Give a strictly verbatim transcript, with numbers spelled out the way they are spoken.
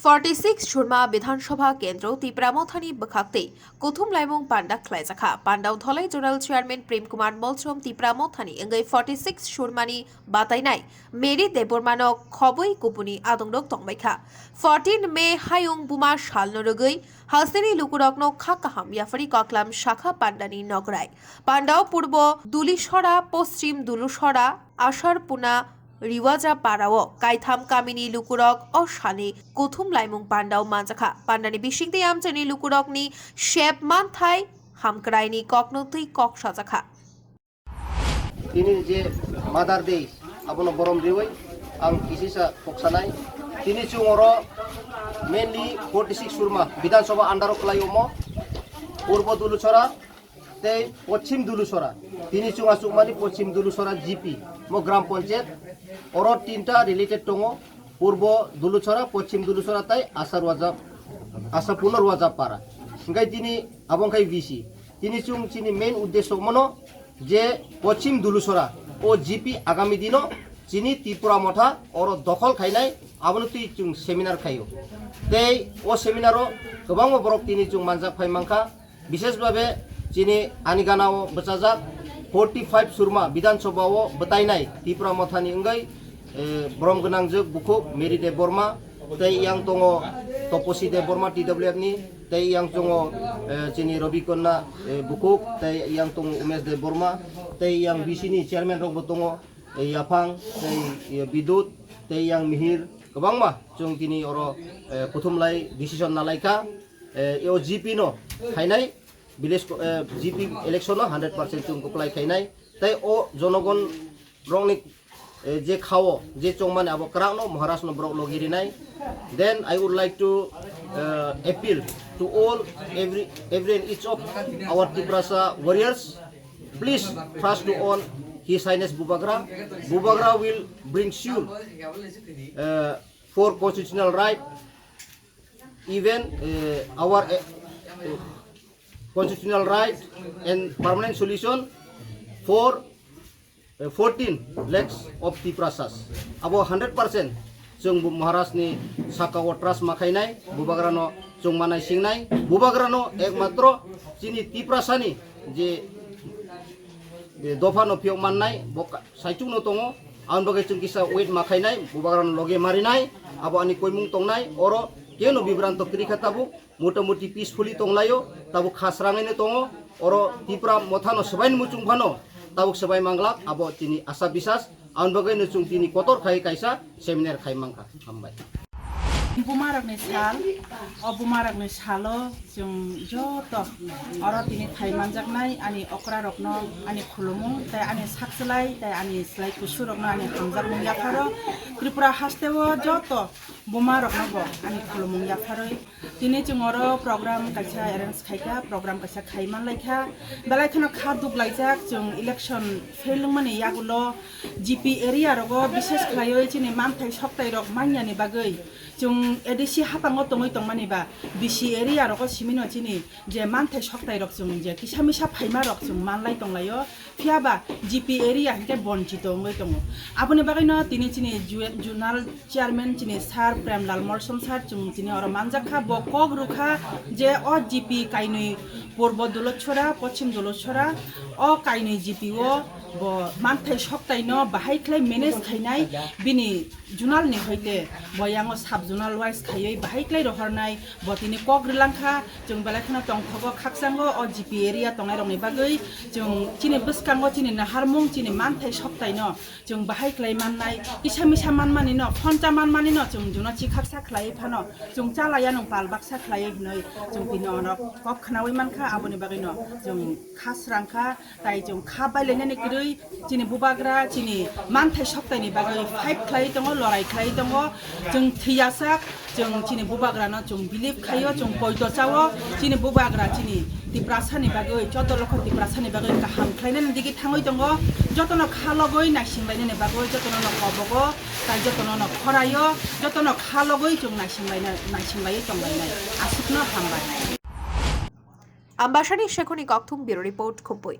Forty six Surma Bidhan Sabha Kendro Tipra Mothani bwkhaktwi kuthum laimung panda khlaijakha. Pandao Dholai Zonal Chairman Prem Kumar Molsom Tipra Mothani wngwi forty six Surmani batainai Mary Debbarmano khobwi kubuni adongrok tongbaikha. Fourteen May hayung buma salno rwgwi hasteni lukurokno kha kaham yaphari koklam sakha pandani nograi. Pandao Purbo Dulisora, Poschim Dulusora, Asharpuna, Riwaja parao kaitham kamini lukurok o sani kuthum laimung pandao manjakha. Pandani bisingtwi amchaini lukurokni sep manthai hamkraini kokno twi kok sajakha. Tini je Mother Day, abono borom riwi ang kisisa koksanai. Tini chwng oro mainly forty six Surma Bidhan Sabha under o kwlai omo. Purbo Dulusora, tei Poschim Dulusora. Tini chwng achukmani Poschim Dulusora G P, mo Gram Panchayat. Oro tinta related tongo, Purbo Dulusora, Poschim Dulusora tei Asha Ruaja, Asha Puno Ruaja Para. Hingkai tini abo wngkha V C. Tini chwng chini main uddesho mono je Poschim Dulusora o G P agami dino chini Tipra Motha oro dokhol khainai, abono twi chwng seminar khaio. Tei o seminar o kwbangma borok tini chwng manjak phai mankha. Bishesh babe chini ani gana o bwchajak forty five Surma Bidhan Sabha o bwtainai Tipra Mothani wngwi, eh, borom gwnangjwk bukhuk Mary Debbarma, tei yang tongo Toposi Debbarma T W F ni, tei yang tongo, eh, chini Rabi Kanya, eh, bukhuk, tei yang tongo Umesh Debbarma, tei yang V C ni chairman rok bo tongo, eh, Yaphang, tei, eh, Bidut, tei yang Mihir, kwbangma chwng tini oro, eh, kuthumlai decision nalaikha. Eh, o G P no phainai village co-, eh, G P election no hundred percent chwng kwplai khainai. Tei o jonogon rokni, eh, je khao, je chongmani abo kwrakno Maharaj no borok logi rinai. Then I would like to, uh, appeal to all, every, every and each of our Tiprasa warriors, please trust to all His Highness Bubagra. Bubagra will bring sure, uh, for constitutional right, even, uh, our, uh, constitutional right and permanent solution for, uh, fourteen lakhs of Tiprasas. Abo hundred percent chwng bo Maharaj ni saka o trust ma khainai, Bubagra no chwng manai singnai, Bubagra no ekmatro chini Tiprasa ni je, je dopha no phiyok mannai, bo ka-, saichung no tongo, aboni bagwi chwng kisa wait ma khainai, Bubagra no loge marinai, abo ani koimung tongnai, oro keno bibranto kwrwi kha tabuk, motamuti peacefully tonglaio, tabuk kha srangwi no tongo, oro Tipra Motha no swbai ni muchung phano, tabuk swbai manglak, abo chini asha bisas, aboni bagwi no chwng tini kotor khai kaisa seminar khai mankha. Hambai. Bumarokni sal, o bumarokni salo chwng joto oro tini phai manjaknai ani okrarokno ani khulumung tei ani sakchwlai tei ani chwlai kusurokno ani hamjakmung yapharo. Tripura hasteo joto bumarokno bo ani khulumung yapharwi tini chwng oro program kaisa arrange khaikha, program kaisa khai manlaikha. Belai kheno kha duklaijak chwng election fail wngmani yagulo G P area rogo bishesh khlaiwi chini manthai soktai rok manyani bagwi chwng A D C hapango tongwi tongmani ba B C area rogo simino chini je manthai soktai rok chwng je kisa misa phaima rok chwng manlai tonglaio, phiya ba G P area hinkhe bonchito wngwi tongo. Aboni bagwino tini chini ju-, junal Chairman chini sir Premlal Molsom sir chwng tini oro manjak kha, bo kok rw kha je o G P kainwi Purbo Dulotchora, Pochim Dulotchora, o kainwi G P o bo manthai soktaino bahai khlai manage khainai bini junal ni hoite bo yango sub junal wise khaiwi bahai khlai rohornai bo tini kok rwlang kha. Chwng belai kheno tongthogo khakchango o G P area tongnai rokni bagwi chwng chini bwskango chini naharmung chini manthai soktaino chwng bahai khlai mannai, kisa misa manmani no, phoncha manmani no chwng juno chikhaksa khlai phano, chwng chalaya nung pal baksa khlai hinoi chwng tini ono kok khnawi mankha, aboni bagwi no chwng kha srang kha, tai chwng kha bailainani kwrwi chini bubagra chini manthai soktaini bagwi fight khlai tongo, lorai khlai tongo, chwng thwiyasak. Chwng chini bubagrano chwng believe khaio, chwng poito chao, chini bubagra chini Tiprasani bagwi, joto lokho Tiprasani bagwi kaham khlainani digi thangwi tongo, jotono kha logwi naisinglainani bagwi, jotono no kobogo, tai jotono no khoraio, jotono kha logwi chwng naisinglaina-, naisinglaio tonglainai. Aswkno hambai. Ambasani Shekhoni Kokthum, Bureau Report, Khumpui.